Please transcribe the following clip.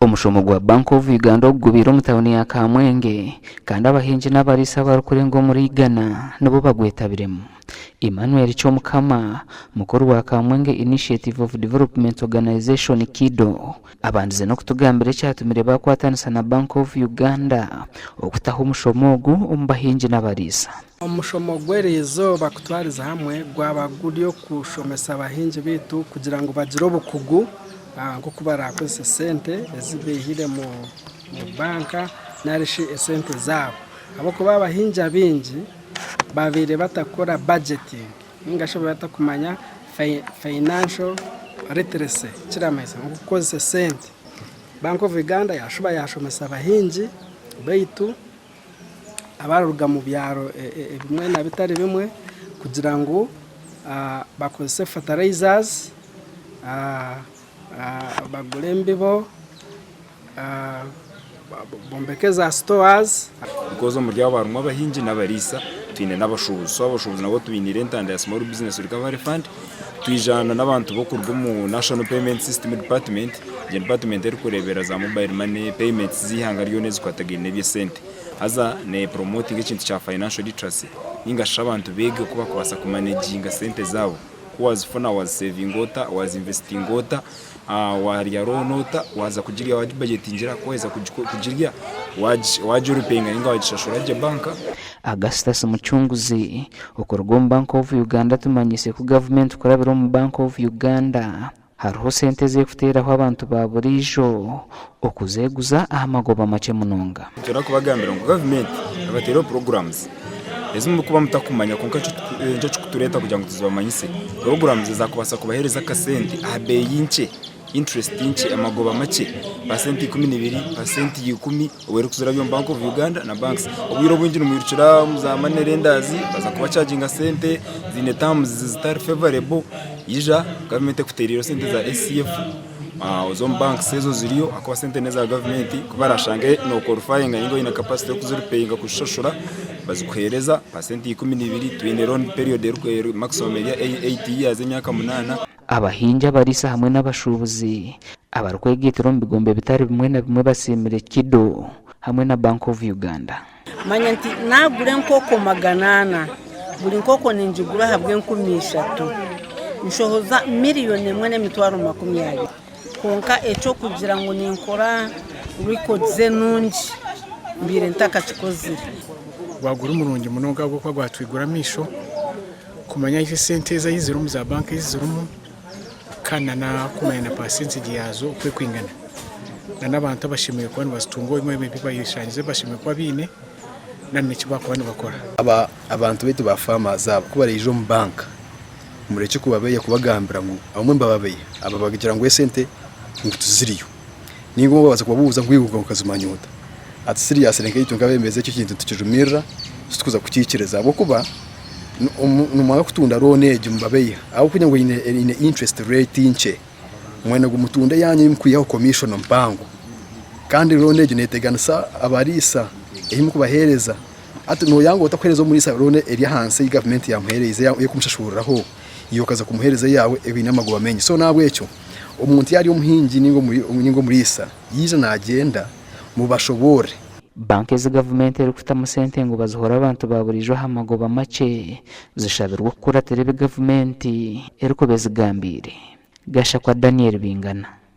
Omushomo gwa Bank of Uganda ogu gubaire omu tauni ya Kamwenge kandi abahingi n'abariisa abarikurenga omuri igana nibo bagwetabiremu. Emmanuel Kyomukama, mukuru wa Kamwenge Initiative of Development Organization, KIDO, abandize n'okutugambira ekyatumire bakwatanisa na Bank of Uganda okutaho omushomo ogu omu bahingi n'abariisa. Omushomo gw'eriizooba kutwariza hamwe gwaba guri okushomesa abahingi baitu kugira ngu bagire obukugu nk'oku baraakozese sente ezi baihire omu banka nari shi esente zaabo ahabw'okuba abahingi abaingi babaire batakora budgeting ninga shi batakumanya financial literacy ekiramanyisa ngu okukozesa esente. Bank of Uganda yaashuba yaashomesa abahingi baitu abarikuruga omu byaro ebimwe na bitari bimwe kugira ngu bakozese fertilizers, bagure embibo, bombeke za stores. Because omuri abo harimu abahingi n'abariisa twine n'abashuubuzi. So abashuubuzi nabo tubainiire entanda ya Small Business Recovery Fund. Twijana n'abantu b'okuruga omu National Payment System Department, egyo department erikureeberera za mobile money, payments z'eihanga ryona ezikwatagaine n'eby'esente. Haza nepromotinga ekintu kya financial literacy ninga shi abantu beege oku bakubaasa kumanaginga sente zaabo. Ku wazifuna wazisevinga ota, wazinvesitinga ota, warya looni ota, waaza kugirya wagibajetingira, ku waheza kugirya wagiripeyinga ninga wagishashura gye banka. Augustus Mucunguzi, Okuruga omu Bank of Uganda tumanyise ku gavumenti kurabira omu Bank of Uganda hariho sente ezerikuteeraho abantu ba buriijo okuzeeguza aha magoba makye munonga. Nitwenda kubagambira ngu gavumenti ebateireho programs ezi murikuba mutakumanya kwonka nikyo kirikutureeta kugira ngu tuzibamanyise. Programs ezakubaasa kubaheereza akasente aha beeyi nkye. interest nkye, amagoba makye, pasenti 12, pasenti 10, obwo erikuzirabya omu Bank of Uganda na banks. Obwire obwingi nimwirukira omu za money lenders baza kubachaginga sente ziine terms zitari favourable, ija gavumenti ekutereireho sente za SCF, oze omu banks ezo ziriyo ahakuba sente n'eza gavumenti ku barashange no qualifyinga ninga oyine capacity y'okuziripeyinga kuzishashura bazikuhereza pasenti 12, twine loan period eri maximum eri 8 years emyaka munaana. Abahingi, abariisa hamwe n'abashuubuzi abarikwegaitira omu bigombe bitari bimwe na bimwe basiimire KIDO hamwe na Bank of Uganda. Manya nti naagura enkoko 400, buri nkoko ningigura ahabw'enkumi ishatu, nshohoza miriyoni emwe n'emitwaro 20. Kwonka eky'okugira ngu ninkora records enungi mbaire ntakakikozire. Gwaba guri murungi munonga ahabw'okuba gwatwigura amaisho kumanya ahu esente ezi ahu ziri omu za banka ezi zirimu kandi n'okumanya na pasentegye yaazo oku erikwingana. N'abantu abashemereire kuba nibazitunga obumwe ebi bayeshangize bashemereire kuba baine n'eki barikuba nibakora. Abantu baitu ba farmers abo ku baraija omu banka murekye kubabeeya kubagambira ngu abamwe nibababeeya aba bagira ngu esente ngu tiziriyo ninga obumwe babaasa kubabuuza ngu iwe okazimanya ota? Hati seriously nkaitwe nk'abeebembezi ekyo ekintu nitukijumirira titukuza kukiikiriza ahabw'okuba nimwanga kutunda loan egi mubabeeya ahabw'okugira ngu eine interest rate nkye mwenda ngu mutunde eyanyu ei mukwihaho commission mpango kandi loan egyo neeteganisa abariisa ei mukubaheereza. Hati noyanga ota kuhereza omuriisa loan eri ahansi eyi gavumenti yamuhereize eyokumushashuriraho iwe okaza kumuhereza eyawe eine amagoba maingi. So nahabwekyo omuntu yari omuhingi ninga omuriisa yaija nagyenda mubashoboorore. Banka ezi gavumenti erikutamu sente ngu bazihore abantu ba buriijo aha magoba makye zishabirwe okukuratira ebi gavumenti erikuba ezigambiire. Gashakwa Daniel Bingana.